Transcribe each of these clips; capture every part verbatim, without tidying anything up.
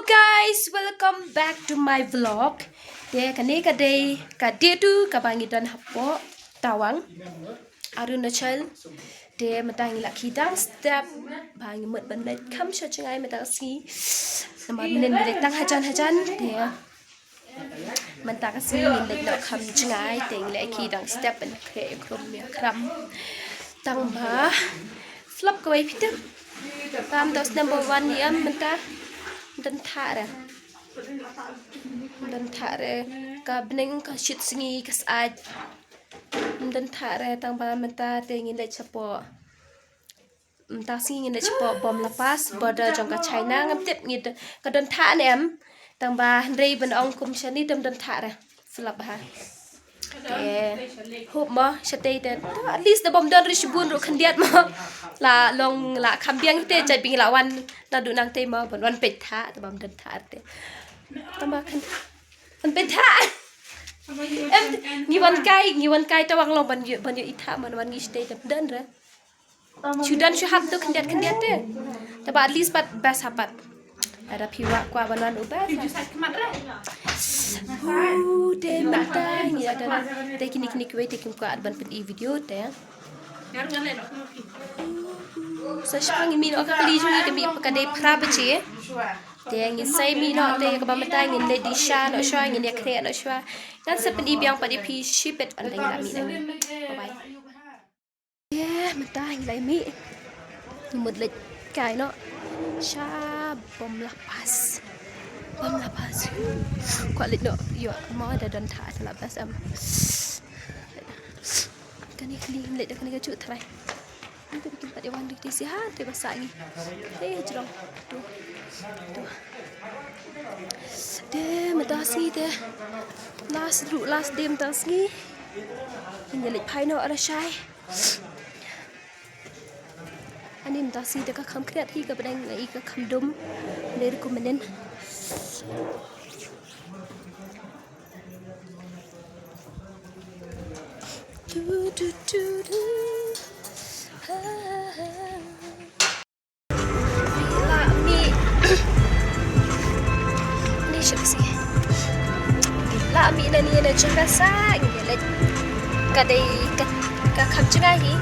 Guys, welcome back to my vlog. Te kane ka dei ka day two kaba ngi don hapoh Tawang, Arunachal. Te mynta ngi la khie dang step ba ngi mut ban leit kham sha jngai mynta ka sngi. Namar mynnin ngi leit tang hajan hajan. Te mynta ka sngi ngin leit noh kham jngai, te ngi la khie dang step ban khreh ïa khrum ïa khram. Tang ba flop kawei phi tip. Tam dos number one ïa mynta. Don thah re. Don thah re. Ka bneng ka shit sngi ka sait. Don thah re, tang ba mynta te ngin leit shapoh. Mynta sngi ngin leit shapoh Bom La Pass, border jong ka China, ngam tip ngi don, ka don thah ne em. Tang ba hynrei ban ong kum shane te ym don thah re. Flop ha. Te hope mo shatei te. To, at least da bym don ruh shibun ruh khyndiat mo. La long la kham biang te jait ba ngi la wan naduh nangtei mo ban wan peit thah, te bym don thah te. Tang ba khan wan peit thah. Em, ngi wan kai, ngi wan kai Tawang long ban ïoh, ban ïoh i thah mo, wan ngi shatei te ym don re. Shu don shu hap tu khyndiat khyndiat te. Te ba at least pat best ha pat. Lada phi wah kwah ban wan u best. Hu, te mynta ngi la don. Te kine kine kiwei te kim kwah ban pyn-i video te. Sa shu ngi mih noh ka kali jong ngi, ka mih pat ka dei phra baje. Te ngin sa mih noh te kaba mynta ngin leit dih sha noh shuwa, ngin ïa khreh noh shuwa. Ngan sa pyn-i biang pat ïa phi shibit ynda ngi la mih noh. Bye bye. Te mynta ngi la mih. Ngi mut leit kai noh sha Bom La Pass. Bom La Pass. Kwah leit noh ïoh mo da don thah sha La Pass em. Kane kali leit da kane ka juh tharai. Ngi te kim pat ïa wan dik te sha te ba sah ngi. Te jrong. Tu. Tu. Te mynta sngi te. Last ruh last day mynta sngi. Ngi leit phai noh ara shai. Ani mynta sngi te ka kham khriat hi ka bneng, i ka kham dum. Dei ruh kum mynnin. Du, du, du, du. Ha, ha. La mih. Ni shuh si. La mih na ni na jaka sa ngi leit. Ka dei ka, ka kham jngai hi.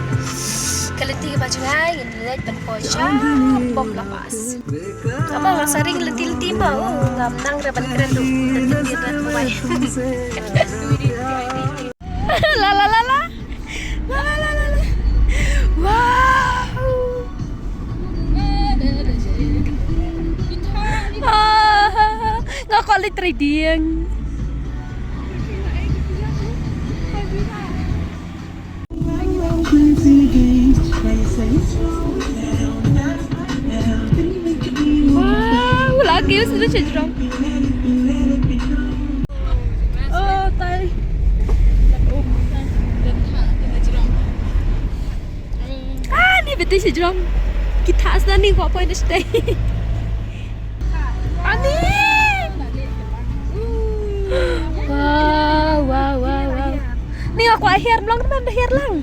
Ka lynti kaba jngai ngi leit ban poi sha Bom La Pass. Aba nga sa ring lynti lynti ma, oh, ngam nang re ban kren ruh lynti lynti re, bye. La la la la. La la la la la. Wow. Ah, nga kwah leit trading. Wow, lagi us na sejrong. Oh, tai. Ah, ni betul sejrong. Kita asal ni buat point stay. Ani. Wow, wow, wow, wow. Ni aku akhir belum kan akhir lang.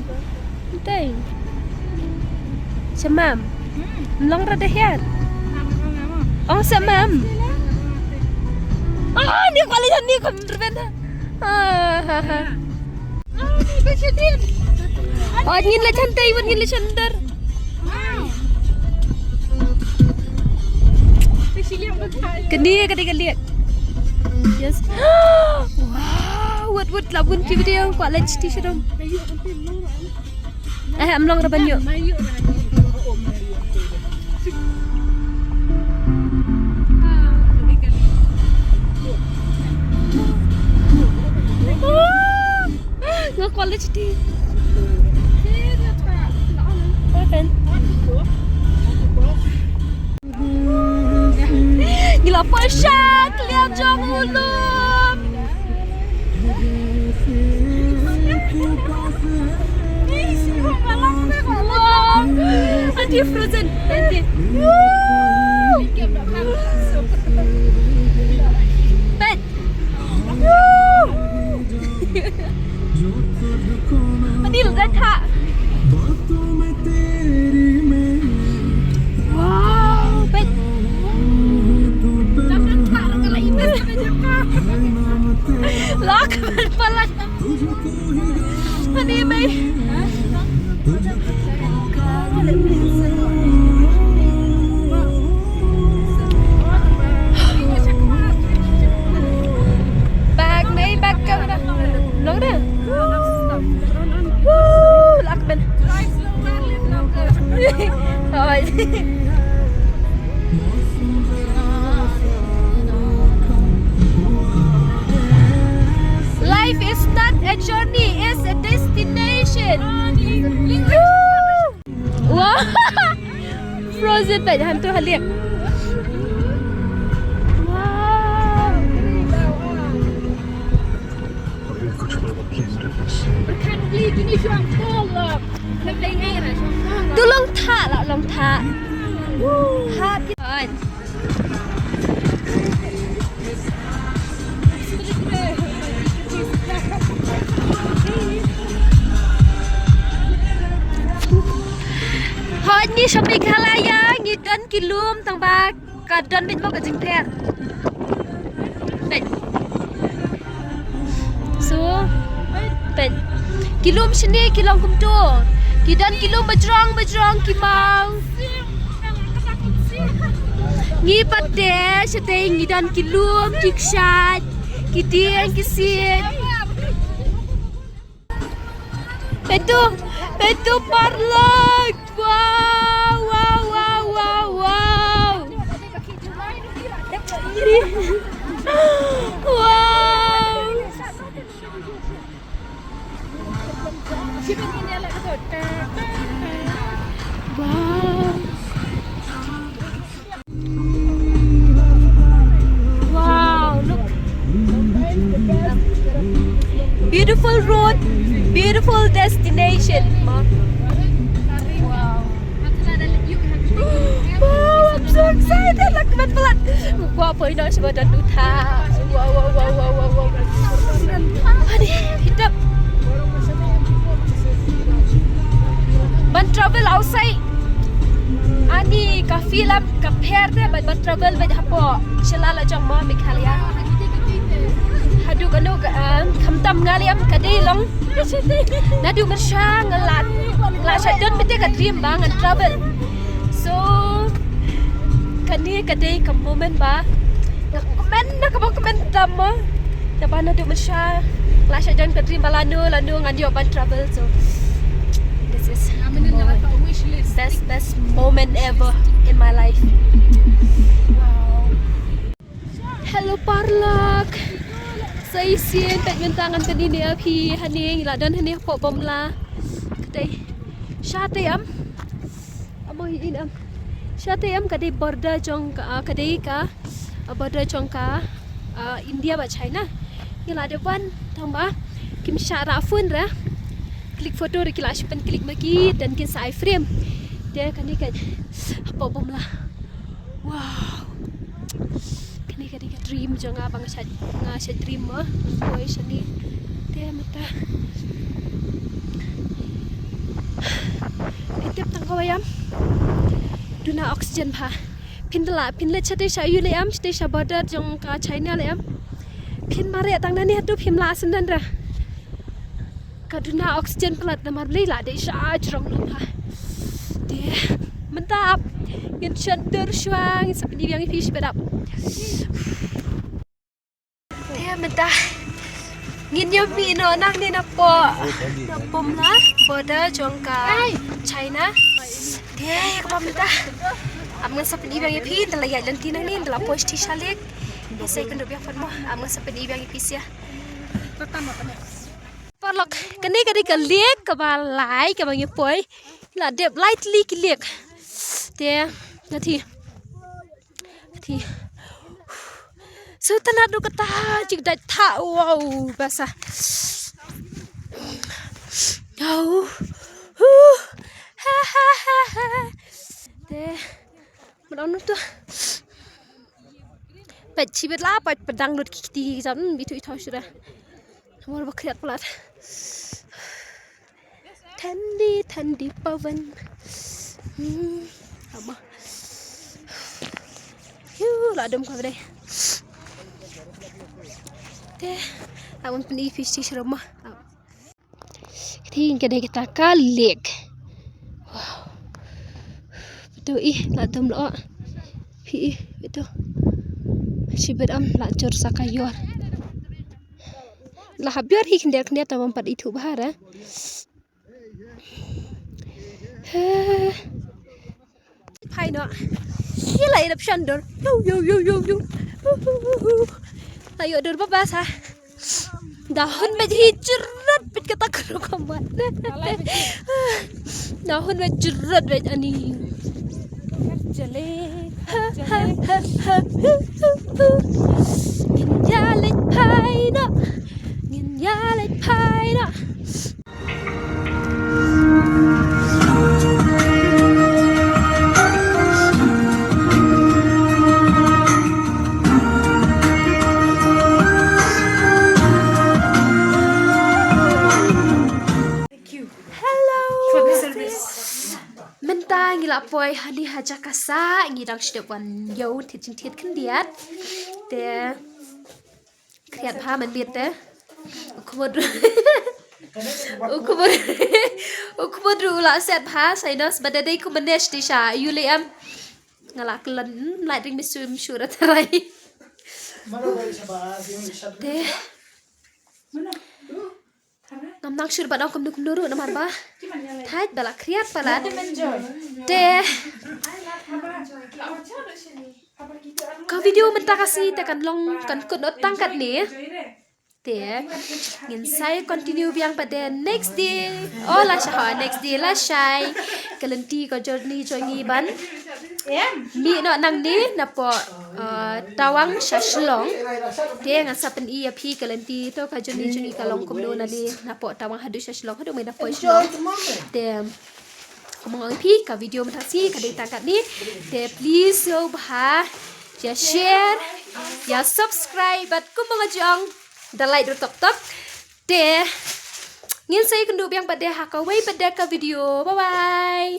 Enteng. Shamam. Mlong rada hiar. Ong shamam. Oh, ni kwali ni kam rben. Ah, ha, ha. Oh, ngin la chantai, ngin la chantar. Kani, kani, kani. Yes. Wow, wat, wat, labun ki video kwah la chiti shadom. Eh, am long raban yuk. Nga quality. Open. Ngi la poi sha kliar jong u lum. Auntie frozen. Auntie. Pet. Anil, dah tak? Wow, pet. Life is not a journey, it's a destination. Woo! Wow. Frozen peit, hantu halik. Wow. Tu long thah lah, long thah. Hap. Hoi, ngi sha Meghalaya, ngi don ki lum tang ba ka don beit mo ka jingpher. Beit. So, beit. Ki lum shane ki long kumto. Ki don ki lum bajrong bajrong ki maw. Ngi pat te shatei ngi don ki lum ki kshaid ki dieng ki siej. Peit tu, peit tu paralok. Wow, wow, wow, wow, wow. Wow. Wow. Wow, look. Beautiful road, beautiful destination. Wow, I'm so excited. Lak man palat. Wow, poi no shaba dan duta. Wow, wow, wow, wow, wow, wow. Ani, hitap. Ban travel outside. Ani ka film ka pher te ban, ban travel ban hapoh sha la la jong mo Meghalaya. Haduh kano ka, ah, khamtam nga leh em ka dei long. Naduh mynshuwa nga la, la shah don beit ka dream ba ngan travel. So kane ka dei ka moment ba nga kmen na kaba kmen tam mo. Naba naduh mynshuwa la shah don ka dream ba lano lano ngan ïoh ban travel. So this is the moment. Best, best moment ever in my life. Wow. Hello paralok. Sa shisien peit mynta ngan pyni ïa phi hangne, ngi la don hangne hapoh Bumla. Katei shatei em. Amo hi in em. Shatei em ka dei border jong ka, ah, ka dei ka, ah, border jong ka, ah, India bad China. Ngi la dep wan tang ba kim shah rah phone re. Click photo re ki la shu pyn click ma ki, don kin sa ai frame. Te kane ka hapoh Bumla. Wow. Kane ka dei ka dream jong nga ba nga shah, nga shah dream mo. Poi shane. Te mynta. Phi tip tang kawei em. Duna oxygen bha. Phin da lah, phin leit shatei sha ïew lei em, shatei sha border jong ka China lei em. Phin mareh tang nangne haduh phim lah syndon re. Ka duna oxygen palat namar balei la dei sha jrong lum ha. Te mynta ap ngin shon dur shuwa, ngin sa pyni biang ïa phi shibit ap. Te mynta ngin ïa mih noh nangne napoh, napoh Bumla border jong ka China. Te kaba mynta ap ngin sa pyni biang ïa phi, ynda la ïaid lynti nangne, ynda la poi shatei sha lake. Ngin sa ïakynduh biang pat mo, ap ngin sa pyni biang ïa phi sha. Paralok, kane ka dei ka lake kaba lai kaba ngi poi. La dep lai tylli ki lake. Te, nathi. Nathi. Su tana du kata jik dai tha, wow, basa. Wow. Huh. Ha, ha, ha, ha. Te, mana tu? Peit shibit la, peit pdang lut ki kti ki jam, bitu ithaw shira. Mor ba khriat palat. Thandi, thandi pawan. Hmm, ama. Yu, la dum ka bdai. Te, la wan pyni phi shi shroma. Kti ka dei kata ka lake. Wow. Betul ih, la dum lo. Phi ih, betul. Shibit am la jor sa ka yor. La hap yor hi khyndiat khyndiat ta bam pat ithuh bha ra. Heh. Phai noh. Ila ila pshan dur. Yo yo yo yo yo. Ayo dur baba sa. Dahun bad hi jrot bad kata kru kamat. Dahun bad jrot bad ani. Jale. Ngin ïa leit phai noh. Ngin ïa leit phai noh. Hello. Mynta ngi la poi hangne ha jaka sah, ngi dang shu dep wan ïew thied jingthied khyndiat. Te khriat bha mynmiet te. U khmut. U khmut. U khmut ruh u la set bha, Sainos, ba da dei kumne shisha, ïohi em. Nga la kylon, hmm, la ring misu misu ra tharai. Te. Ngam nang shuh ban ong kumno kumno ruh namar ba thait ba la khriat palat. Te ka video mynta ka sngi te kan long, kan kut noh tang katne. Te ngin sa ïa continue biang pat de next day. Oh, lashai, next day lashai. Ka lynti ka journey jong ngi ban mih noh nangne napoh, uh, Tawang sha Shillong. Te ngan sa pyni ïa phi ka lynti, to ka journey jong ngi ka long kumno nangne napoh Tawang haduh sha Shillong, haduh mynta poi Shillong. Te kumba nga ong ïa phi, ka video mynta ka sngi ka dei tang katne. Te please sngewbha ïa share, ïa subscribe bad kumba nga ju ong, da like ruh tok tok. Te ngin sa ïakynduh biang pat de ha kawei pat de ka video. Bye bye.